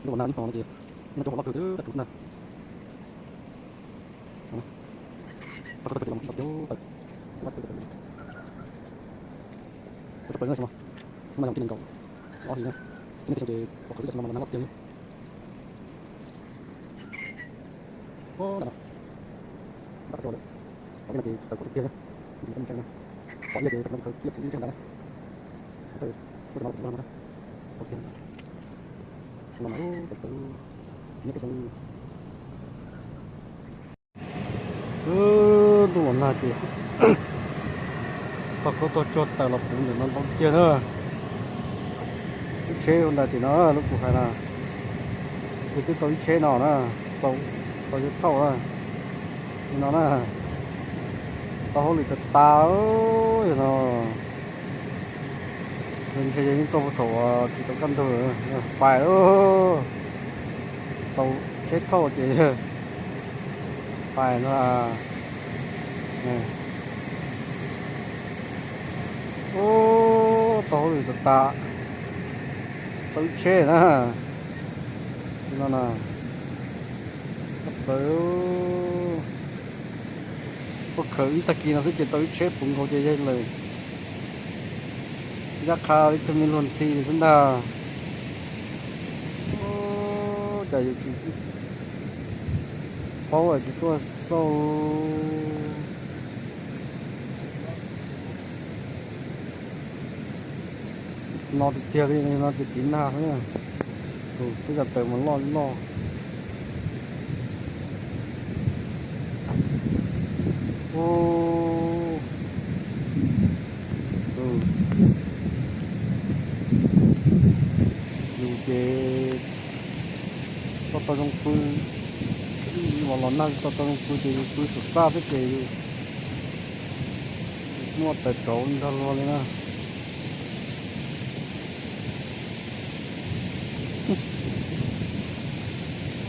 Lub nas ib hmo no ces no cov hluas loj kawg twb tawm kuv xwb ntag. Tau tau tau los tau cov tawm, kuv tab tawm tau tau plaws no, no yog tij nees nkaum ob hlis na. Txij nej txij xyoo ces pom qhov twb tau xyoo no mas los nag loj tiag li. Ub, nram no npaj tso lawm, qhov no ces tawm kuv tiag tiag, kuv ntshai na. Qhov ib ces tawm no khaws ib kuv ib ntshai ntag na. Qhov tawm kuj tawm no kuv ntshai no, tawm tiag no na, tawm tawm nyob peb xyoo. Ntuj los nag ces tog khaub tog tsuag tawm los puv ntawm no ntau tiag na. Lub tsheb ua ntais tim no lub kuv hais na, ces twb tau ib tsheb no na, tau tau yawg thauj na. Li no na, tau hauj lwm tas tas yog no. Ntshe yog yeej tuaj puag thaum tsis tau kaj ntug, pais, tau tsheb thauj ces pais no. Ub, tau hauj lwm tas tas, tau ib tsheb na. No na, tau plaws, tuaj khaws ib tag kis no xwb ces tau ib tsheb puv nkaus ces yeej lawm. Ncaj qha ib tug me luag ntxhi xwb ntag. Cas yuav tsis paub es tsis tuaj xauj. No tiag tiag li no ces tiv nag xwb. Tus twb yog tawm mas loj loj. Ub, yus ces tau tau zoo pw, los los nag tau tau zoo pw ces yus pw xyem txaj xwb ces yus muaj tawm tsauv nrog luag li na.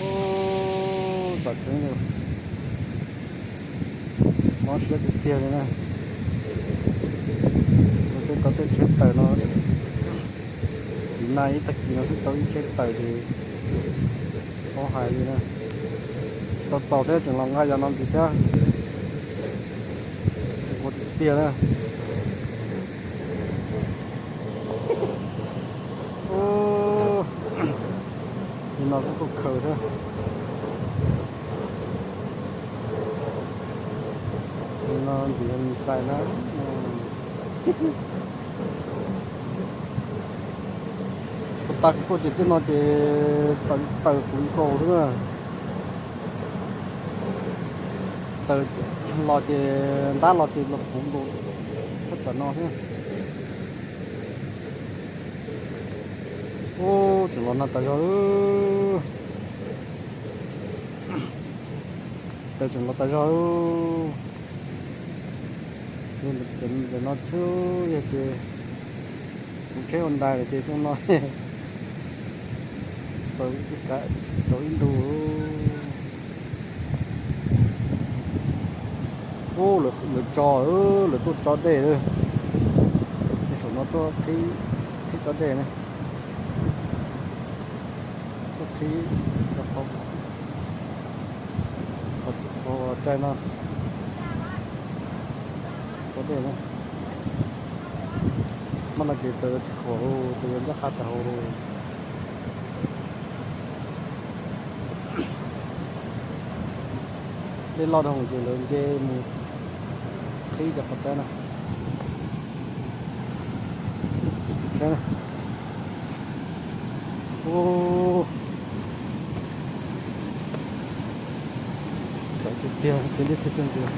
Ub, tam tseeb li, mob siab tiag tiag li na. Tej tau tej tsheb tawm no, tiv nag ib tag kis no twb tau ib tsheb tawm ces paub hais li na. Tsis tau txaus thiab tseem los nqa yam no ntxiv thiab. Ua tiag tiag na. Ub, li no kuj khaws thiab. Li no ntxiv yog mis xais na. Puag ta kuv tuaj ces tej no ces tawm puv nkaus xwb na. Tawm los ces ntab los ces los puv nkaus thaj tsam no xwb. Ub, tseem los nag tas zog. Tawm tseem los tas zog. Ntawm no xwb yog ces kuv tsheb ua ntais lawm ces xyoo no tau ib ntu. Ub, lawv tso, lawv tuaj tso dej lawm. Saum no tuaj qhib tso dej ne. Tuaj qhib rau qhov, qhov trai no, tso dej na. Maj no ces tawm tsis huam, tawm yuav ncaj qha tas hauv. Dej loj dhau ces lawv nce mus qhib cov qhov tsaib na. Saib na. Ub, tawm tiag tiag, tiag tiag tiag tiag.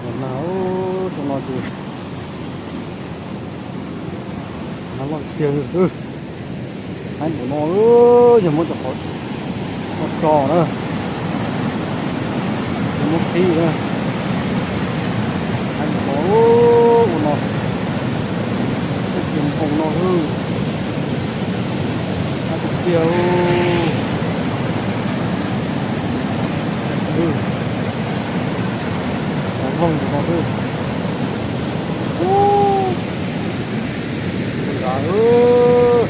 Los nag, ub, tsoom no ces nag loj tiag. Haib npaum no, yog muab cov qhov no tso na, yog muab qhib na, haib npaum no, ua no, tej tus npoo no, haib tiag tiag. Qhov voog npaum no xwb. Ub, tus nrad,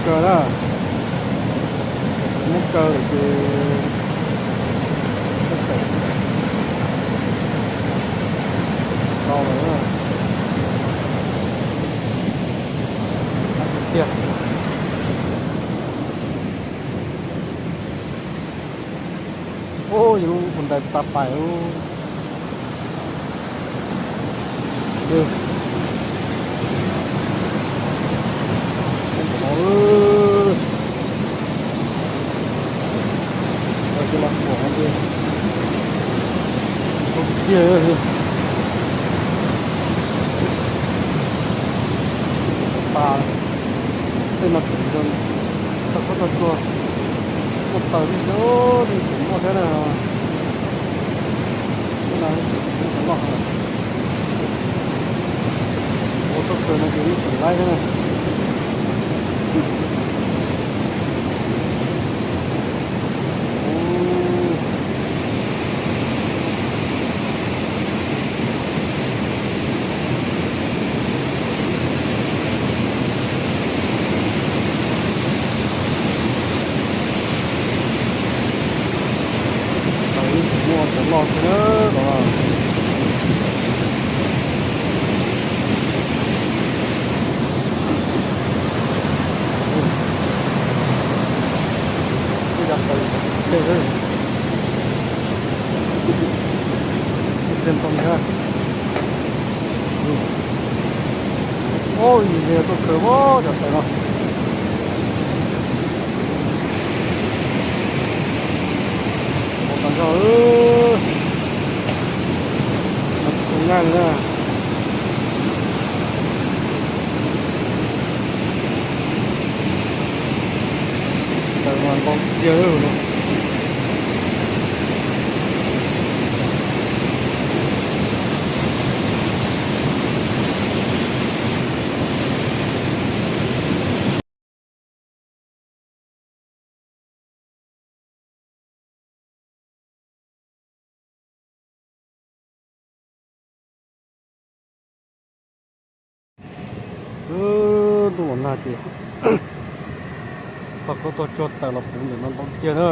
Kaw na, muab kaw lawm ces tau lawm. Tiag. Ub, yus lub ua ntais tas pais ub. Tiag, tas tej no tseem tag koj tag cua, muaj taws li, li tseem muaj thiab na. Ua txoj kawg no ces yeej tseem laib thiab na. Muaj cov loj thiab no. Tej cov taws thiab. Tej ntoo thiab. Oj, yus nyiag tuaj khaws cov taws no. Ua tau zog, no tsis tau nqaij li na. Taws mas ntau tiag. Ntuj los nag ces txog koj txog tsuag taws los puv ntawm no ntau tiag na.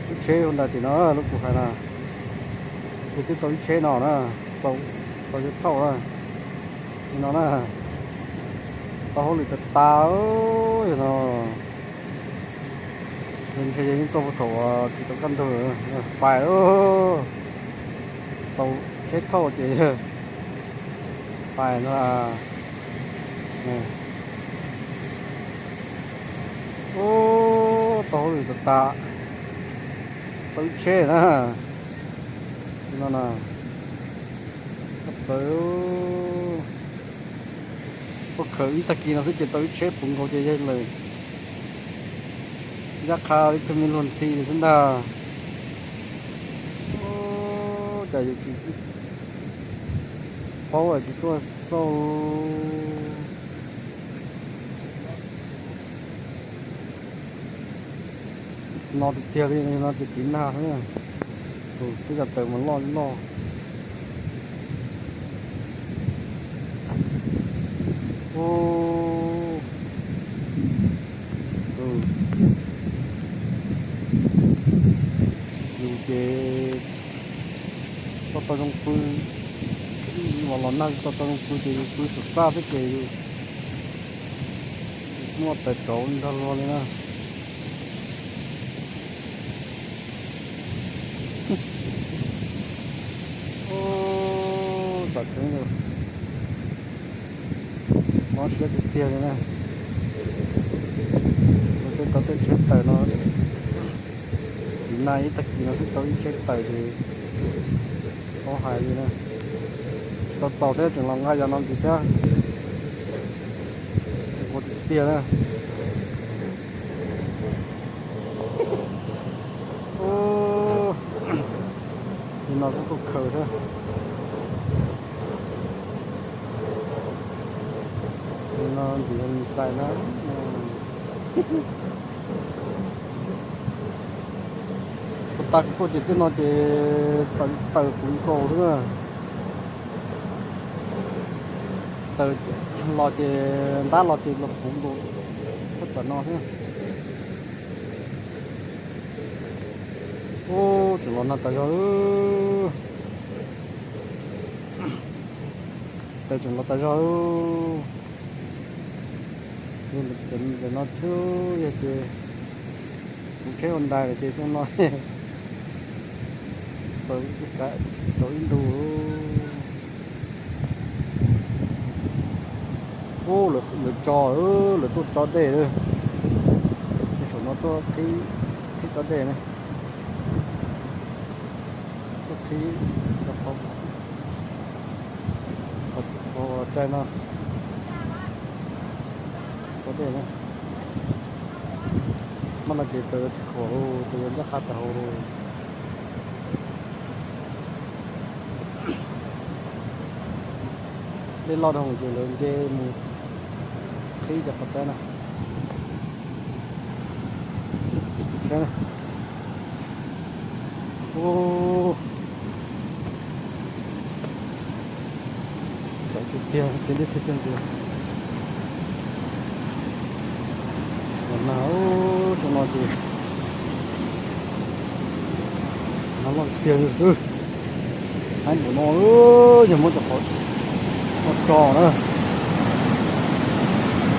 Lub tsheb ua ntais tim no lub kuv hais na, ces twb tau ib tsheb no na, txaus yawg thauj na. Li no na, tau hauj lwm tas tas, yog no ntshe yog yeej tuaj puag thaum tsis tau kaj ntug, pais, tau tsheb thauj ces pais no. Ub, tau hauj lwm tas tas, tau ib tsheb na. No na, tau plaws, tuaj khaws ib tag kis no xwb ces tau ib tsheb puv nkaus ces yeej lawm. Ncaj qha ib tug me luag ntxhi xwb ntag. Cas yus tsis paub es tsis tuaj xauj. No tiag tiag li no ces tiv nag xwb. Tus twb cov taws mas loj loj. Yus ces tau tau zoo pw, los los nag tau tau zoo pw ces yus pw saum txaj xwb ces yus muaj taws rauv nrog luag li na. Ub, tom tseeb, mob siab tiag tiag li na. Tej tau tej tsheb taws no, tiv nag ib tag kis no xwb tau ib tsheb taws ces paub hais li na. Tsis tau txaus thiab tseem los nqa yov no ntxiv thiab. Ua tiag tiag na. Ub, li no kuj tuaj khaws thiab. Li no ntxiv nis xais na. Kuv tas kuv tuaj ces tej no ces taws puv nkaus xwb na. Taws Los ces ntab los ces los puv nkaus pob txha no xwb. Ub, tseem los nag tas zog. Taws tseem los tas zog. Ntawm no xwb yog ces kuv tsheb ua ntais lawm ces xyoo no tau ib ntus. Ub, lawv tso, lawv tuaj tso dej lawm. Saum no tuaj qhib tso dej ne. Tuaj qhib rau qhov, qhov, qhov cai no. Tso dej na. Maj no ces taws tsis khuam, taws yuav ncaj qha tas hauv lawm. Dej loj dhau ces lawv nce mus qhib cov qhov cai no. Ub, txawm tiag tiag ces dej thiaj cog ntxias. Los nag, xyoo no ces nag loj tiag tiag. Haib npaum no, yog muab cov qhov no tso na,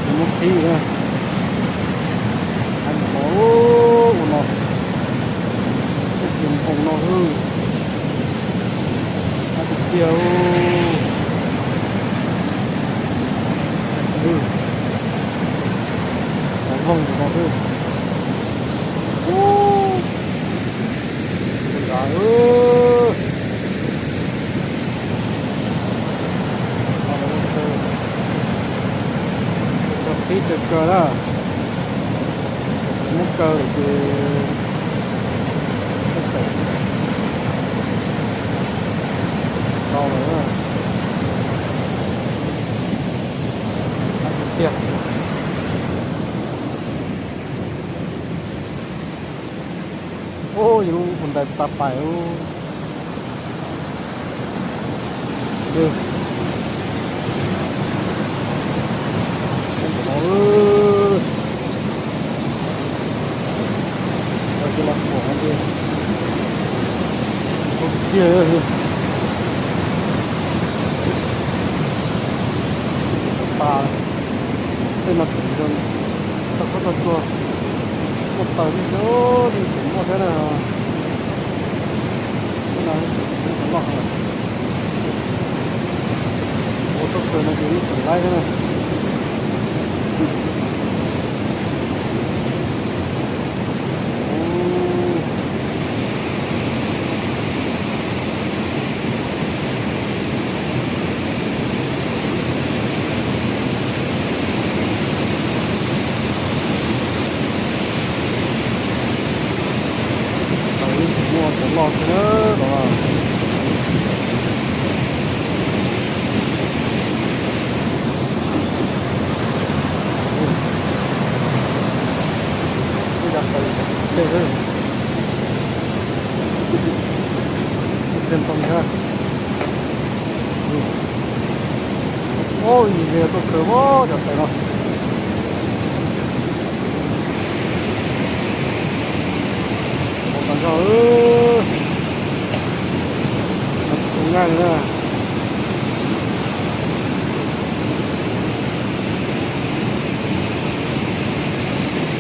yog muab qhib na. Haib npaum no, ua no, tej tsis npoo no xwb. Haib tiag tiag. Qhov voog no xwb. Ub, nrad, qhib taws kaw na, muab kaw lawm ces tawm tau lawm. Tiag. Ub, yus lub ua ntais tsis tau pais. Tiag, pas tej no tseem zoo, tau khaub tau tsuag, muaj taws li xwb, tseem muaj thiab na. Tej no tseem loj heev lawm. Ua txoj kawg no ces yeej tseem laib thiab na. Tau ib tug muaj cov loj thiab los. Ib dav taws dej xwb. Ib pliag ntoo thiab. Ub, yus ze tuaj khaws pob cov taws no. Ua tas zog, no tsis tu nqaij li na.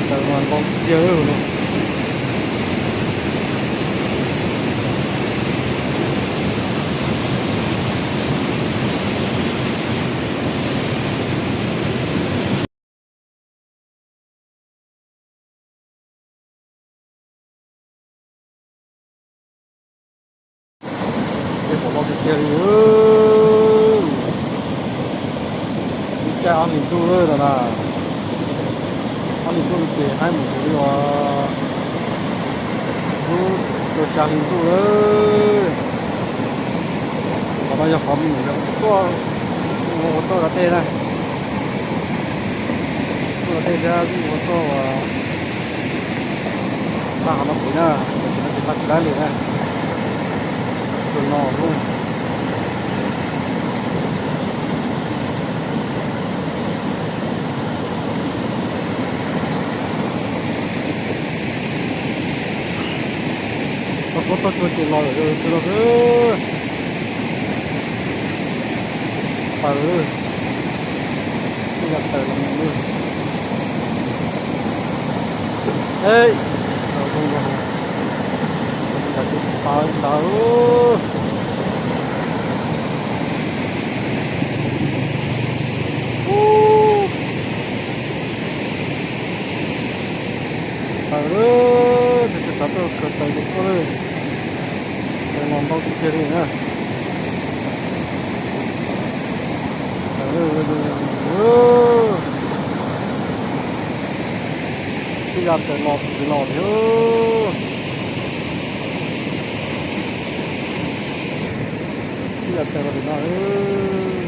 Taws mas ntau tiag tiag li no. Tej qhov loj tiag tiag li. Lub caij ob hlis ntuj lawm no na. Ob hlis ntuj no ces haib mus li uas lub rau xya hli ntuj lawm. Qhov no yog qhov me nyuam yaus tuaj ua tuaj da dej na. Tuaj da dej thiab ua tuaj ua tag qhov no pem na, tam sim no ces tag tsis laib li na. Tsuas no lub. Ces los lawm, los lawm. Taws, ib yam taws los mus lawm. Ej, los zoo los, taws ces taws ntawd. Taws, ces xav tuaj kawg taws ces tuaj lawm. Taws los ntau tiag tiag li na. Taws, ib yam taws los tim no thiab. Ib yam taws los tim no.